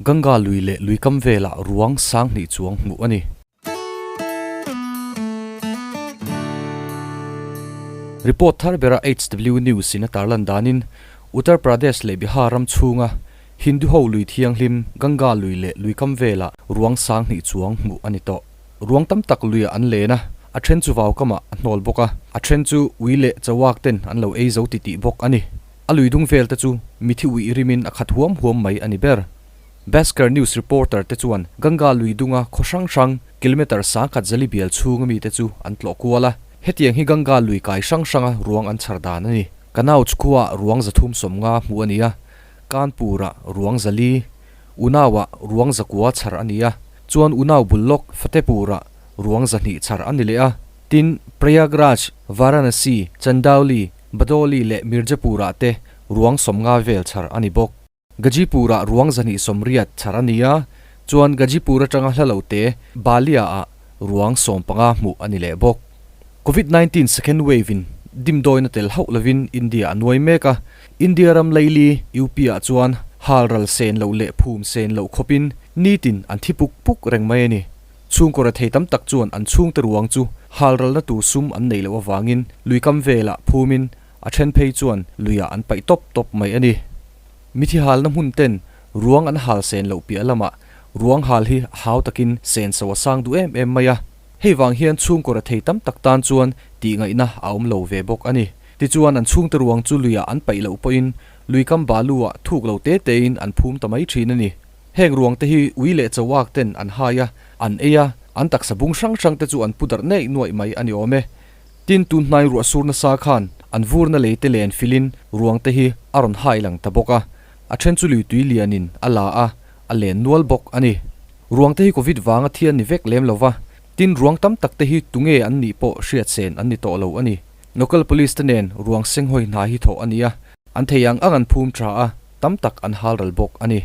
Ganga lui leh luikam velah ruang 2000 chuang hmuh a ni. Report thar bera HW News in a tarlan danin Uttar Pradesh leh Bihar ram chhunga Hindu ho lui thianghlim Ganga lui leh luikam velah ruang 2000 chuang hmuh a ni tawh. Ruang tam tak luiah an len a, a then chu vaukamah a hnawl bawk a, a then chu ui leh chawak ten an lo ei zo titih bawk a ni. A lui dung vel te chu mithi uih rimin a khat huam huam mai a ni ber. Bhaskar News reporter te chuan Ganga lui dunga khaw hrang hrang kilometre 10,000 zali bial chhunga mite chu an tlawh kual a. Hetiang hi Ganga lui kai hrang hranga ruang an chhar dan a ni. Kanauj khuaah ruang 350 hmuh a ni a, Kanpur-ah ruang 400, Unnao-ah ruang 900 chhar a ni a, chuan Unnao bul lawk Fatehpur-ah ruang 200 chhar a ni leh a. Tin, Prayagraj, Varanasi, Chandauli, Badoli leh Mirzapur-ah te ruang 50 vel chhar a ni bawk. Gajipur-ah ruang 280 chhar a ni a, chuan Gajipur atanga hla lo te Balia-ah ruang 15 hmuh a ni leh bawk. Covid-19 second wave-in dimdawina tel hauh lovin India a nuai mek a, India ram laili UP-ah chuan hal ral sen loh leh phum sen loh khawpin nitin an thi puk puk reng mai a ni. Chhungkaw rethei tam tak chuan an chhungte ruang chu hal ralna tur sum an neih loh avangin luikam velah phumin a then phei chuan luiah an paih tawp tawp mai a ni. Mithi halna hmun ten ruang an hal sen loh piah lamah ruang hal hi a hau takin sen so a sang duh em em mai a. Hei vang hian chhungkaw rethei tam tak tan chuan tih ngaihna a awm lo ve bawk a ni. Tichuan an chhungte ruang chu luiah an paih loh pawhin luikam balu-ah thuk lo te tein an phum ta mai thin a ni. Heng ruang te hi ui leh chawak ten an hai a, an ei a, an taksa bung hrang hrang te chu an pu darh neih nuaih mai a ni awm e. Tin, tun hnai ruah sur nasa khan an vurna lei te len filin ruang te hi a rawn hai lang ta bawk a, a then chu lui tui lianin a la a, a len nual bawk a ni. Ruang te hi Covid vanga thi an ni vek lem lo va, tin ruang tam tak te hi tunge an nih pawh hriat sen an ni tawh lo a ni. Local Police te nen ruang senghawi hna hi thawh a ni a, an thei ang ang an phum tha a, tam tak an hal ral bawk a ni.